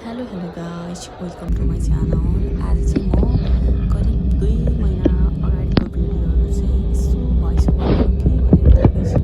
Hello guys, welcome to my channel. आज चाहिँ म करिब 2 महिना अगाडिको भिडियोहरू चाहिँ यसो भोइस ओभर गरौँ कि भनेर थालेछु।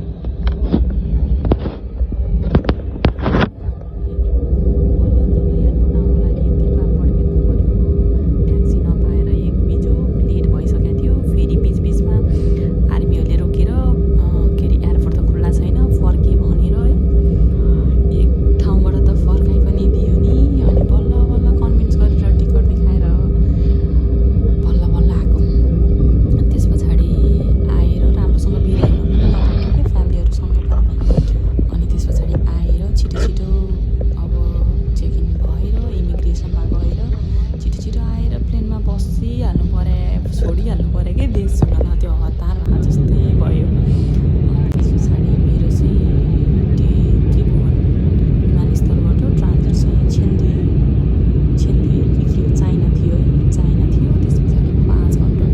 छोडिहाल्नु पऱ्यो कि देश सुन्न त्यो हतार भए जस्तै भयो। अनि त्यस पछाडि मेरो चाहिँ त्रिभुवन विमानस्थलबाट ट्रान्जिट चाहिँ छेन्दी के थियो चाइना थियो त्यस पछाडि 5 घन्टा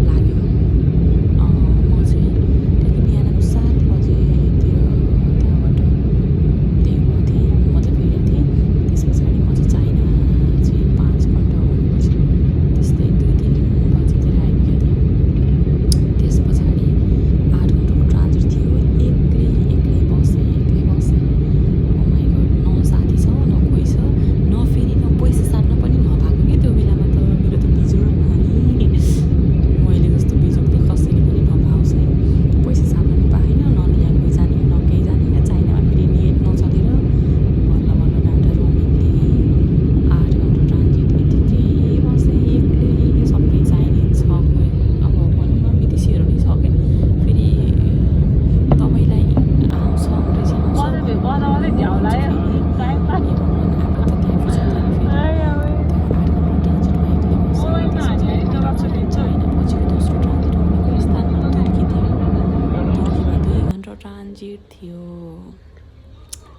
लाग्यो। म चाहिँ त्यहाँदेखि बिहानको 7 बजेतिर त्यहाँबाट दिएको थिएँ, मतलब हिँडेको थिएँ। त्यस पछाडि म चाहिँ चाइना चाहिँ 5 घन्टा भनेपछि त्यस्तै 2-3 बजेतिर आइपुगेको थिएँ। त्यस पछाडि 8 घन्टाको ट्रान्जिट थियो। एक्लै बसेँ। ओ माई गड, न साथी छ न कोही छ, न फेरि न पैसा साट्न पनि नभएको कि त्यो बेलामा त मेरो त बिजोग। अनि मैले जस्तो बिजोग त कसैले पनि नपाओस् है। पैसा साट्न नि पाएन, न ल्याङ्ग्वेज जाने न केही जाने। चाइनामा फेरि नेट नचलेर बल्ल डाटा रोमिङले 8 घन्टा ट्रान्जिट यतिकै बसेँ एक्लै। सबै चाइनिज छ, कोही अब भनौँ न विदेशीहरू नै छ क्या। फेरि तपाईँलाई आउँछ अङ्ग्रेजी आउँछ भने चाहिँ फेरि ए भगवान्, अब त त्यहाँ फेरि तर 8 घन्टा ट्रान्जिटमा एक्लै बसेँ। त्यस पछाडि मेरो चाइना पछिको दोस्रो ट्रान्जिट भनेको स्थानमा तुर्की थियो। तुर्कीमा 2 घन्टा ट्रान्जिट थियो।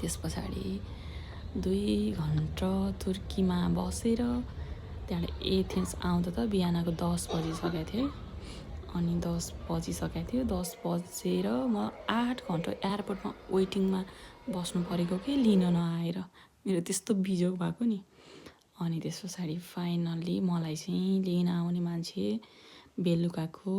त्यस पछाडि 2 घन्टा तुर्कीमा बसेर त्यहाँबाट एथेन्स आउँदा त बिहानको 10 बजिसकेको थियो। अनि 10 बजिसकेको थियो। 10 बजेर म 8 घन्टा एयरपोर्टमा वेटिङमा बस्नु परेको कि लिन नआएर। मेरो त्यस्तो बिजोग भएको नि। अनि त्यस पछाडि फाइनल्ली मलाई चाहिँ लिन आउने मान्छे बेलुकाको